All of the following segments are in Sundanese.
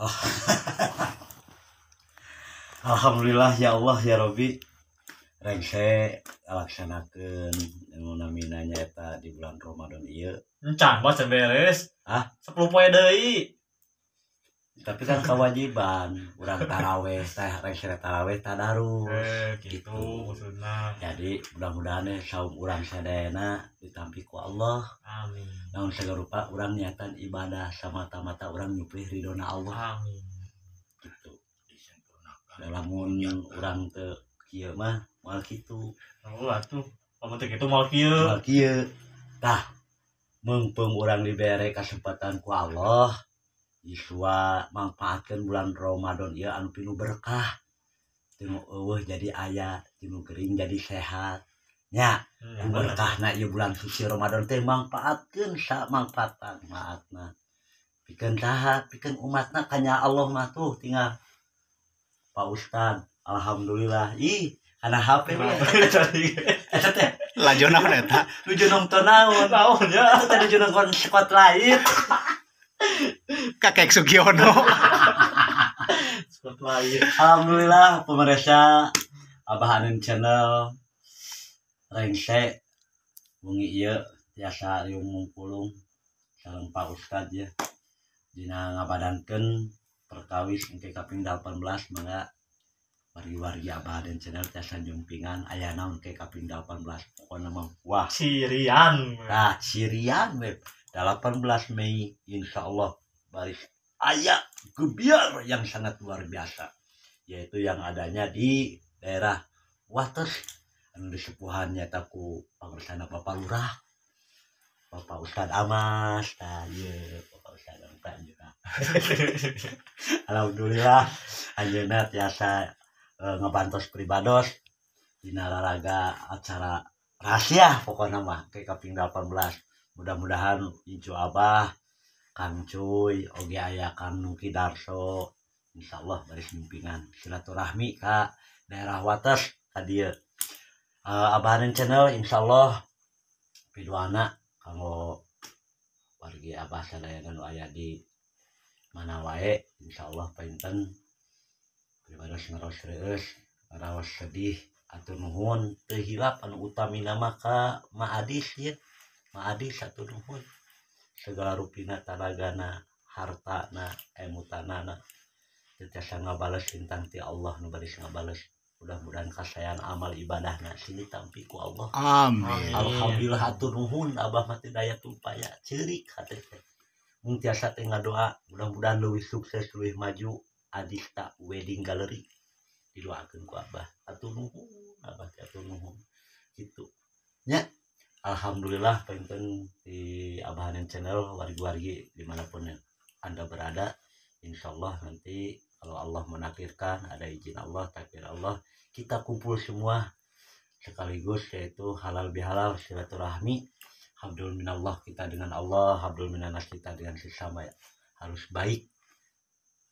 Oh. Alhamdulillah ya Allah ya Robi, rengse ngalaksanakeun nu namina nyaeta di bulan Ramadan ieu. Encan bos, can beres. Ah? 10 poe deui. Tapi kan kewajiban urang taraweh teh, rengse taraweh tadarus. Eh, gitu Gitu. Maksudna. Jadi mudah-mudahan saum urang sadayana ditampi ku Allah. Amin. Naon segala rupa urang niatan ibadah samata-mata urang nyuplih ridona Allah. Amin. Gitu. Lamun urang teu kieu mah moal kitu. Oh, atuh. Lamun teu kitu moal kieu. Moal kieu. Tah, meungpeung urang dibere kesempatan ku Allah Yiswa manfaatkeun bulan Ramadan ieu anu pinuh berkah, tinu euweuh jadi aya, tinu gering jadi sehat nya. Ku berkahna ieu bulan suci Ramadan teh mangfaatkeun sa mangfaat manfaatna pikeun saha? Pikeun umatna. Kanya Allah mah tuh tinggal Pak Ustad, alhamdulillah ih kana HP we. Eta teh Laju naon eta? Nuju nonton naon? Naon ya? Eta teh nuju nonton Spotlight. Kakek Sugiono. Spotlight. Alhamdulillah pemirsa Abah Anin Channel, rengse wengi ieu tiasa riung mungkulung sareng Pak Ustad ya dina ngabadankeun perkawis engke kaping 18. Mangga wargi-wargi Abah Anin Channel tiasa nyumpingan aya naon ke kaping 18. Pokokna mah wah. Cirian. Nah, cirian we 18 Mei insyaallah baris aya gebiar yang sangat luar biasa, yaitu yang adanya di daerah Wates anu disepuhan nyata ku pangersana Bapak Lurah, Bapak Ustad Amas. Tah ieu Bapak Ustad Amas anjeunna. Alhamdulillah anjeunna tiasa ngabantos pribados dina lalaga acara rahasia. Pokokna mah ke kaping 18 mudah-mudahan incu Abah, Kang Cuy, oge aya Kang Nuki Darso, insyaallah baris mimpingan silaturahmi ka daerah Wates ka dieu. Abah Anin Channel insyaallah piduana kanggo wargi Abah sadayana nu aya di mana wae. Insyaallah panginten pribados ngaraos reueus, ngaraos sedih, atur nuhun teu hilap anu utamina mah ka Ma Adis ya. Ma Adis atur nuhun segala rupina, tanagana, hartana, emutanana teu tiasa ngabales lintang ti Allah nu baris ngabales. Mudah-mudahan kasayan amal ibadahna sini tampi ku Allah. Amin. Alhamdulillah hatur nuhun. Abah mah teu daya teu upaya, ceurik hate teh mung tiasa teh ngadoa mudah-mudahan leuwih sukses, leuwih maju Adista Wedding Gallery, didoakeun ku Abah. Hatur nuhun Abah teh, hatur nuhun kitu nya. Alhamdulillah panginten di Abah Anin Channel, wargi-wargi dimanapun anda berada, insyaallah nanti kalau Allah menakdirkan, ada izin Allah, takdir Allah, kita kumpul semua sekaligus, yaitu halal bihalal silaturahmi, hablul minallah kita dengan Allah, hablul minannas kita dengan sesama ya. Harus baik,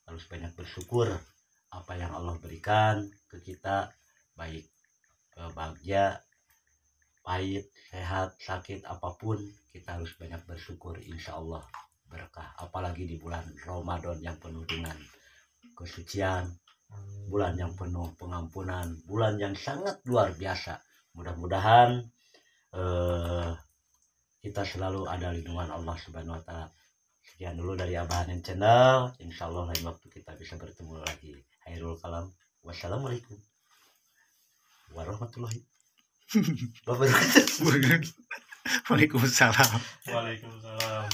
harus banyak bersyukur apa yang Allah berikan ke kita, baik bahagia, pahit, sehat, sakit, apapun kita harus banyak bersyukur, insya Allah berkah. Apalagi di bulan Ramadan yang penuh dengan kesucian, bulan yang penuh pengampunan, bulan yang sangat luar biasa. Mudah-mudahan kita selalu ada lindungan Allah Subhanahu wa taala. Sekian dulu dari Abah Anin Channel. Insya Allah lain waktu kita bisa bertemu lagi. Khairul kalam. Wassalamualaikum warahmatullahi wabarakatuh. Waalaikumsalam. Waalaikumsalam.